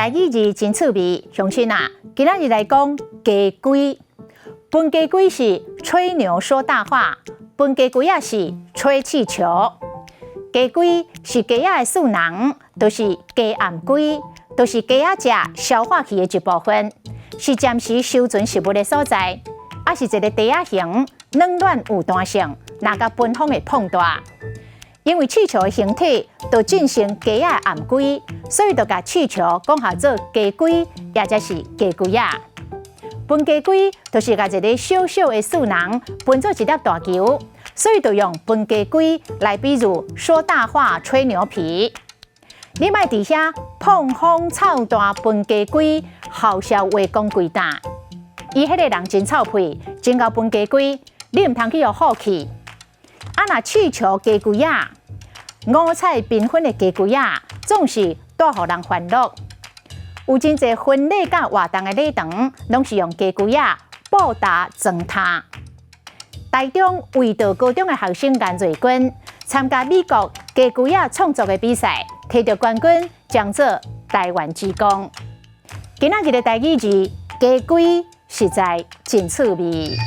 台語字真趣味，鄉親啊，今仔日來講雞胿。分雞胿是吹牛說大話，分雞胿仔是吹氣球。雞胿是雞仔的嗉囊，就是雞頷胿，就是雞仔食消化器的一部分，是暫時收存食物的所在，抑是一个袋仔形，軟軟有彈性，若共分風會膨大。因為氣球的形體就進行雞仔的頷胿，所以就共氣球講號做雞胿，抑者是雞胿仔。分雞胿就是共一个小小的嗉囊分做一粒大球，所以就用分雞胿來比喻說大話、吹牛皮。你莫佇遐膨風臭彈分雞胿，嘐笑話講規擔。伊彼个人真臭屁，真𠢕分雞胿，你毋通去予唬去。啊，若氣球雞胿仔，五彩繽紛的雞胿仔，總是帶予人歡樂。有真濟婚禮佮活動的禮堂，攏是用雞胿仔布搭裝奅。台中衛道高中的學生顏瑞君參加美國雞胿仔創作的比賽，提著冠軍，爭做台灣之光。今仔日的台語字雞胿實在真趣味。